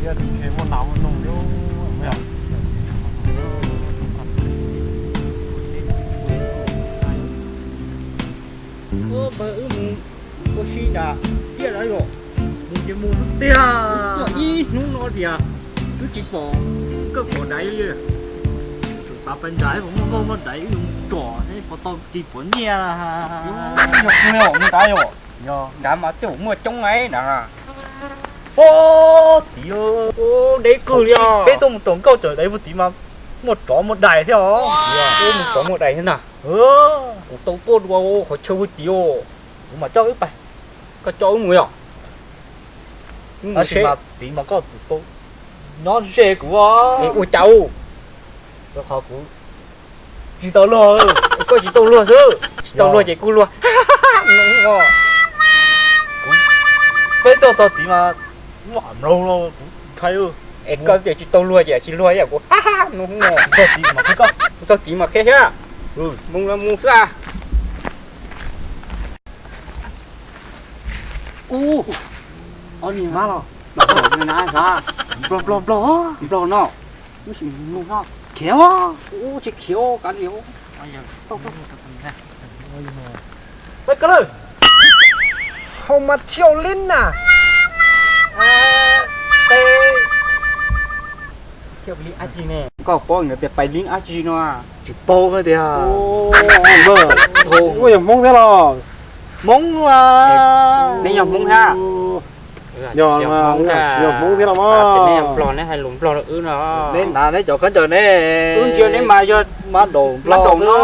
Muaj nas muaj noog. Ua npawg, wb mus ua si tas tiaj lawm yom. Mus ces mus xwb tiag. Tuaj ib hnub no tias twb tsis pom koj pom daiv li. Tsum xav pais nram puas muaj nkauj muaj daiv wb yuav mus tsom seb puas tau tig puas nyiaj. Yog kuv li os, mus nrad yom. Nrad mas tej zaum muaj coob na nrad. Ub, tid, deb kawg li os. Peb tuaj mus tsom nkauj tsom daiv puag tid mas muaj tsov muaj dais thiab os. Ub, mus tsov muaj dais thiab na. Kuv tau tuaj dua qhov chaw puag tid os. Kuv mam coj wb pais. Koj coj wb mus yom. Tab sis mas tid mas koj tau nyob ze kuv os. Ua cas? Rau qhov kuv tsis tau luag. Koj tsis tau luag xwb, tsis tau luag ces kuj luag. Peb tuaj txog tid mas muaj mlaus los kuv ntshai. Es koj tias tsis tau luag ces tsis luag ib yam kuv. Txog tid mas qhia koj. Txog tid mas qhia thiab. Mus los mus xwb. Ub, ob niag mab los, nplog nplog nplog nplog no, wb sim mus no, khiav, ub tsis khiav kav liam. Peb koj lawm, hau mas thiau lib na. Koj paub nkawd tias pais lib dab tsi no? Tsis paub tiag. Ua yog Hmoob thiab los? Hmoob. Neb yog Hmoob thiab? Yog, yog Hmoob thiab los mas. Neb yog Nplog neb hais lus Nplog rau wb no. Neb hnav neb cov khaub ncaws ne. Wb ntsia neb mas yog mab daum Nplog no.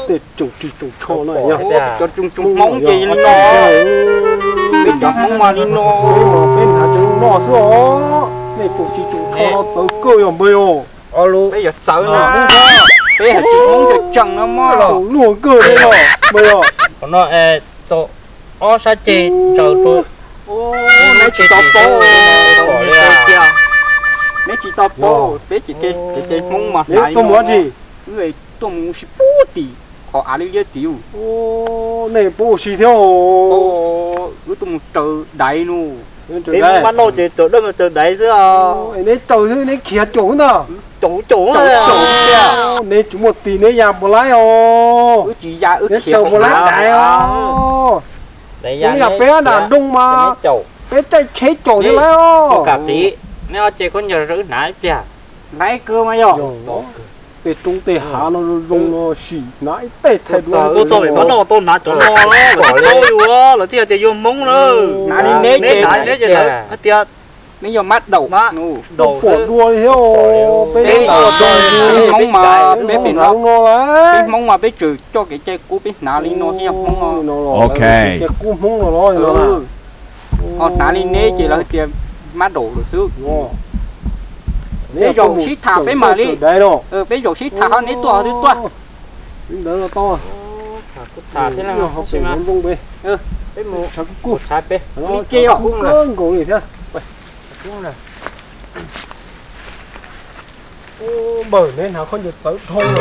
Tej tsoom tswj tsoom tsho no yog cov tsoom Hmoob ces li no. Peb cov Hmoob mas li no. Peb hnav cov no xwb os. Nej tsoom tswj tsoom tsho no txawv kawg yog npawg yog. Peb yuav txawv na. Peb hais tsis Hmoob tseem tseem no mog. Luag kawg li no npawg yog. Qhov no txaus ob sab ceg ntsaws rau. Neb tsis tau paub, neb tsis tau paub, peb ces Hmoob mas hnav li no. Wb tuaj mus ua si pub tim qhov av liab liab tid. Nej puas ua si thiab? Wb tuaj mus raws daiv no. Peb Hmoob mab noj ces raws dej raws daiv xwb os. Neb raws xwb neb khiav caum xwb ntag. Caum caum. Neb tsis muaj tis neb ya puas laib os. Wb tsis ya, wb khiav puas laib daiv os. Yam peb nram nroog mas peb caij tsheb caum thiab laib os. Neb ob ce khaub ncaws rau wb hnav ib pliag. Laib kawg mas yog. Tej roob tej hav no zoo no sim hnav ib teg thaij dua. Tuaj txog pem pab noj tau hnav cov no lawm, lawv thiaj paub yus, lawv thiaj tias yog Hmoob na. Hnav li neb ces lawv hais tias neb yog mab daum. Pom dua li thiab. Peb Hmoob mas peb pem no, peb Hmoob mas peb tseem coj kev cai qub peb hnav li no thiab yog Hmoob no. Cai qub Hmoob no los ho hnav li neb ces lawv tias mab daum lawm xwb. Peb zaum sib tham peb mam li, peb zaum sib tham ho neb tuaj ho twb tuaj. Li ntawd los tau. Tham thiab, peb mus, peb mus li ces yog nkaus li thiab. Npawg, neb hnav khaub ncaws txawv dhau lawm.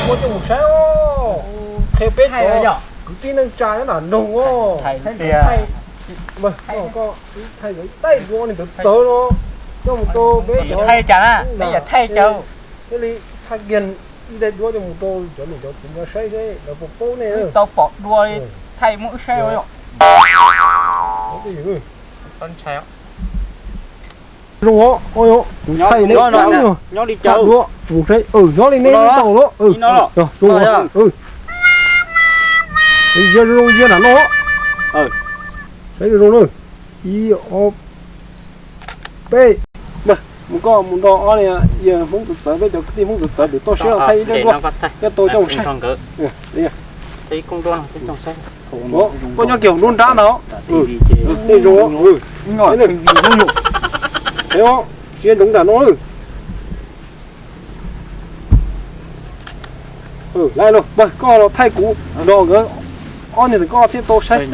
Muab coj mus saib os. Qhia peb cov kwv tij neej tsa nyob nram nroog os. Koj thaij nkawd ib taig dua li ntawd txawv no, coj mus rau peb cov, thaij cas na, peb yog thaij cas. Thiaj li thaij kiag ib daim duab coj mus rau cov niam cov txiv nkawd saib seb lawv puas paub nej. Tau pom dua li, thaij muab wb saib os. Zoo os, kuv thaij neb nyob li cas, nyob li cas, nyob li neb tau los. Zoo zoo ziab nram no. Saib zoo zoo na. Ib ob peb. Mus koj mus nrog ob niag yawg Hmoob txawv txawv, peb cov kwv tij Hmoob txawv txawv pem toj siab los thaij ib daim duab, peb tau coj mus saib. Koj nyob kiag hauv nruab nrab ntag. Tej zoo, tsis nyob nram no. Lawm, koj los thaij kuv nrog nkawd ob niag ntawm koj thiaj tau saib.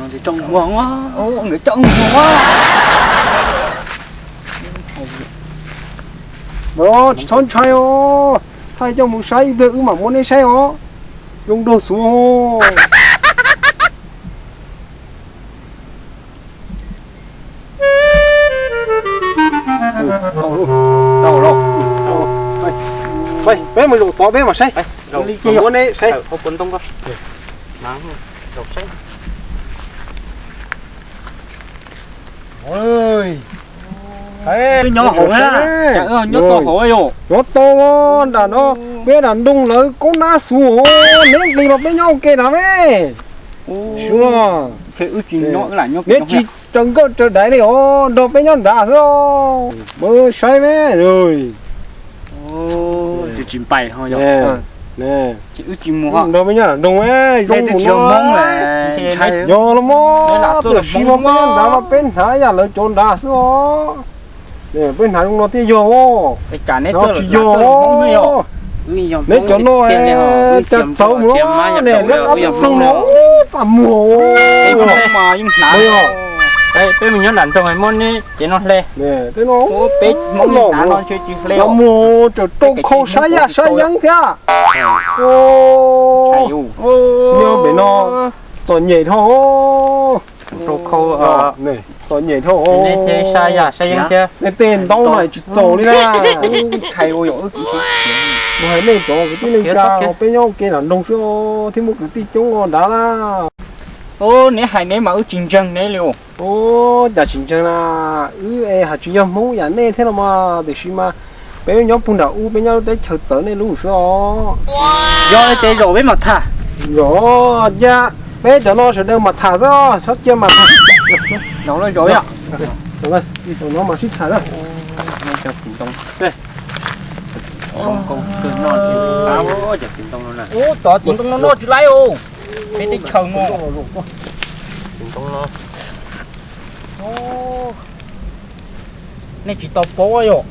Tsis txhob ntshai os, thaij coj mus saib ib pliag wb mam muab neb saib os. Zoo nraug xuv. Peb mus zaum tod peb mam saib. Li kuv muab neb saib. Nyob hauv, nyob tau hauv yom. Nyob tau nram no, peb nram ntoo lawv koob nab xus, neb nqis los peb nyob ua ke nrad me. Neb tsis raws nkauj raws daiv li os, nrog peb nyob nrad xwb. Saib me. Tsis pais ho yog. Nrog peb nyob nram ntoo zoo mus no. Yog los mas, tam sim no peb nyob nrad mas peb hnav yam lawv cov nrad xwb os. Peb hnav zoo no thiaj yog os. No tsis yog os. Neb cov no cas txawv mus ne, neb qab ploog no txaj muag. Peb mus nyob nram ntoo muab neb cev no hle. Peb hnav no tsis hle. Txaj muag, tseem rau khau sab yaj sab yeeb thiab. Nyob pem no txom nyem dhau. Txom nyem dhau. Neb tej ntaub no tsis txaus li na. Kuv hais nej cov kwv tij neej tsa, peb nyob ua ke nram nroog xwb thiab muaj kwv tij coob nrad na. Neb hais neb mas wb tsis ntseeg neb li. Ua cas tsis ntseeg na, wb es hais tsis yog Hmoob yam nej thiab los mas, tiam sis mas peb nyob puag nram ub, peb nyob lub teb chaws txawv nej lub xwb os. Yog li ces zaum peb mam tham. Zaum, peb cov no sawv daws mam tham xwb, txhob cia mam tham. Zaum no mam sib tham na. Ub, cov txiv ntoo no noj tsis laib os. Peb teb chaws no. Nej tsis tau paub yom.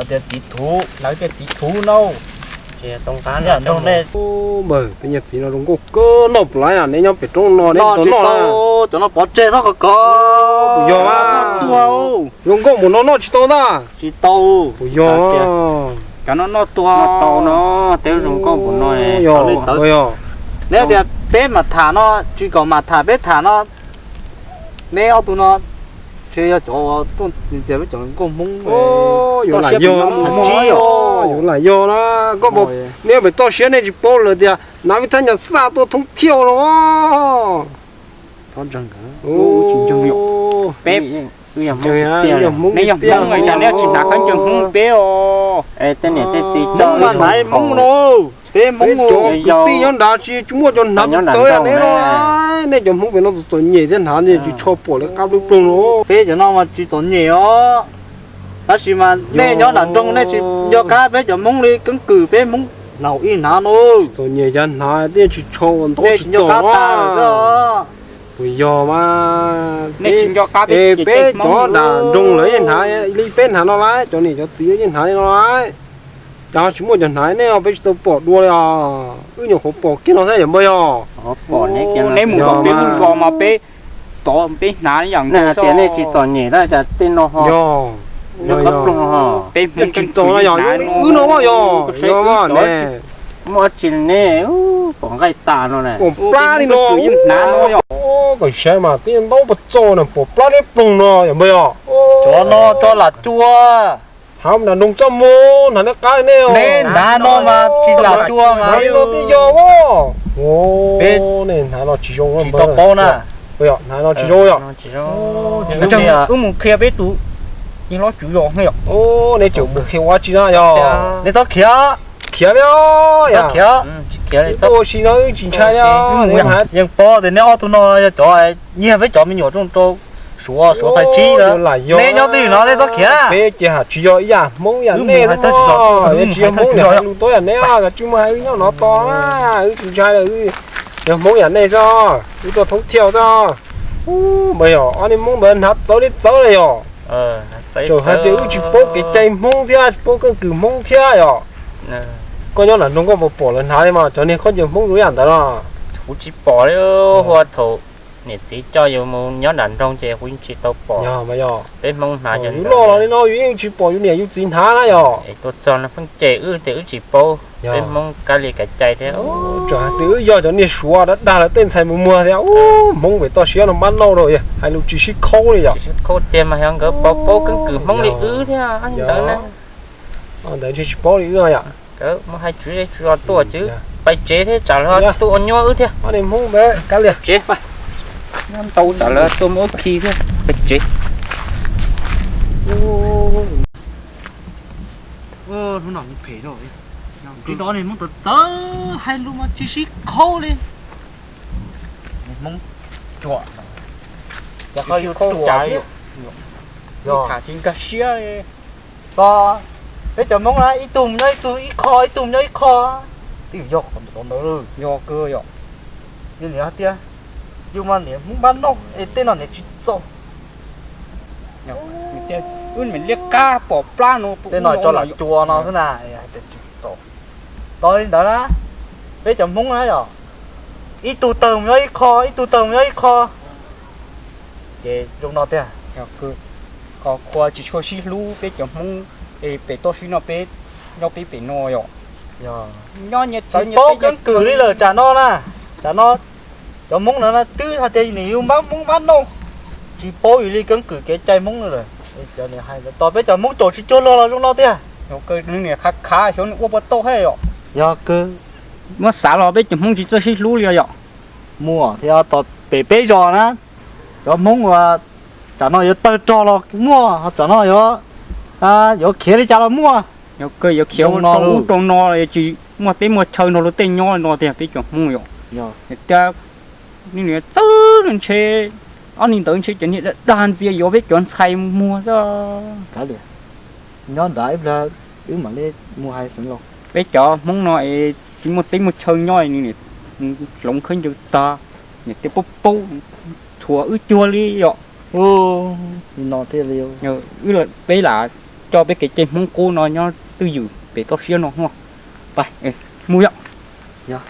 Tias txiv thuv, lawv tias txiv thuv no. Npawg, tej niag txiv no zoo nkauj kawg, noj puas laib na, neb nyob pem roob no neb tau noj na. Cov no pov tseg txhob kov kov. Puas yog? Zoo nkauj mus no noj tsis tau ntag. Tsis tau. Puas yog? Cov no noj tuag. Noj tau no, tej zoo nkauj mus no. Yog, yog. Neb tias peb mam tham no, tsis kom mam tham peb tham no. Neb ob tug no ntshe yog cov tuaj ntxias peb cov nkauj Hmoob. Yuav lam yog, yuav lam yog na. Koj, neb pem toj siab nej tsis paub lawm tias hnav ib thaj nyas xaj tuaj thoob thiaj no. Peb, neb yog Hmoob, cas neb tsis hnav khaub ncaws Hmoob peb os. Tej niam tej txiv, Hmoob mas hnav Hmoob no, peb Hmoob cov kwv tij nyob nrad tsis muaj cov hnav txawv yam neb no. Nej cov Hmoob pem no txom nyem thiab hnav tsis tshua pom li qab ploog ploog no. Peb cov no mas tsis txom nyem os, tab sis mas nej nyob nram nroog nej tsis nco qab peb cov Hmoob li, keeb kwm peb Hmoob laus ib hnav no. Txom nyem cas hnav tej tsis tshua ua ntau tsis txom os. Puas yog mas, peb cov nram nroog lawv yeej hnav li peb hnav no lawm, cov niam cov txiv yeej hnav li no lawm. Cas ho tsis muaj cov hnav nej, peb tsis tau pom dua li os. Wb nyuam qhuav pom kiag no thiab yom npawg yog. Neb mus tom peb lub zos mas peb tod peb hnav ib yam nkaus. Tias nej tsis txom nyem na, cas tej no ho. Yog, peb Hmoob tsis txom no yog, wb no yog, yog ne. Muaj dab tsi ne, pom nqaij tas no ne. Pom plab li no, kom saib mas tib ntaub pas txo na, pom plab neb ploog no yom npawg yog. Cov no tso lam cua. Hab nram nroog txaj muag hnav neb qab nej. Neb hnav no mas tsis lam cua mas. Hnav li no twb yog os. Peb nej hnav no tsis zoo, tsis tau paub na. Hnav no tsis zoo yom. Wb mus qhia peb tus hlob tswv zos yom. Neb tseem mus qhia ua dab tsi na yog. Neb txhob khiav. Khiav li os. Khiav, tsis khiav li, txhob ua si no wb tsis ntshai li os. Yeej paub tias neb ob tug no yog cov nyiag peb cov me nyuam rooj rau Suav, Suav phais tsib. Neb nyob twj ywm no neb txhob khiav. Peb ces hais tsis yog ib yam Hmoob yam nej, tsis yog Hmoob niam hais lus tuab yam neb, kav tsij muab hais wb nyob no to, wb tsis ntshai li, yog Hmoob yam nej xwb, wb tuaj thoob thiaj xwb. Ub, npawg yog ob niag Hmoob ntawd hnav txawv li txawv li yog. Txawm hais tias wb tsis paub kev cai Hmoob thiab tsis paub keeb kwm Hmoob thiab yog. Koj nyob nram nroog koj puas pom lawv hnav li mas cov niag khaub ncaws Hmoob zoo yam ntawd no? Kuv tsis pom li, hos thaum Niam txiv coj yus mus nyob nram nroog ces kuv yeej tsis tau pom. Peb Hmoob hnav cov yus loj los li no yus yeej tsis pom yus niam yus txiv hnav na yog. Es tuaj txog no pheej cem wb tias wb tsis paub. Peb Hmoob kab li kav cai thiab. Tseem hais tias wb yog cov niag Suav dag dag lawv tej ntxhais mus muag thiab. Ub, Hmoob pem toj siab no npab nauj rau hais lus tsis sib khaub li yom. Sib khaub tiag mas yog nkawd paub paub keeb kwm Hmoob li wb thiab ntawd na. Ntawd ntshe tsis paub li wb yom. Nkawd muaj hais tswv zej tswv zos tuaj ces pais tsev thiab tsam lawv tuaj ua nyuaj wb thiab. Niag Hmoob ntawd kav liam tsev, nyob ntau tsam lawv tuaj muab wb khi thiab. Pais tsev. Hnub no phem, tsis tau niag Hmoob txawv txawv hais lus mas tsis sib khaub li. Niag Hmoob cuam, cov qhov yus khaub cas li, tham tsis nkag siab li. Peb cov Hmoob na ib tug mus nyob ib tug ib qho, ib tug mus nyob ib qho. Twb yog qhov ntawd, yog kawg yom. Yus niam tias yus mas niam Hmoob npab nauj es tej no niam tsis txaus. Wb niam liab qab pom plab no, tej no tso lam cua no xwb na, hais tias tsis txaus. Tos li ntawd na, peb cov Hmoob na yom, ib tug tawg mus nyob ib qho, ib tug tawg mus nyob ib qho. Ces zoo no tiag, qhov qhua tsis tshua sib hlub peb cov Hmoob es pem toj siab no peb nyob peb pem no yom. Nyob nyias tsis paub keeb kwm li lawm tsam no na, tsam no cov Hmoob no na twb hais tias nws yog npab Hmoob npab nauj, tsis paub yus li keeb kwm kev cai Hmoob no lawm. Tos peb cov Hmoob caum tsis cuag luag los zoo no tiag. Nws niam khav khav xyov nws ua puas tau thiab yom. Yog kawg. Muab xav los peb cov Hmoob tsis txawj sib hlub li yom. Muaj thiab, tos pem peb zos na, cov Hmoob uas tsam no yuav tawg rog los muaj, ho tsam no yuav, yuav khiav li cas los muaj. Yog kawg, yuav khiav rau ub rau no, tsis muaj teb muaj chaw nrog luag tej nyob no tiag peb cov Hmoob yom. Tias txawv ntshe, ob niag ntawd ntshe cov niag dag dag ntxias yuav peb cov ntxhais muag xwb. Nyob nrad ib pliag wb mam li mus hais xeev laus. Peb cov Hmoob no es tsis muaj teb muaj chaw nyob, hloov khaub ncaws tag, niam tej paub paub, txhuam wb cuag li yom. No thiaj li, wb peb lam coj peb kev cai Hmoob qub no nyob twj ywm pem toj siab no. Mus yom. Yog.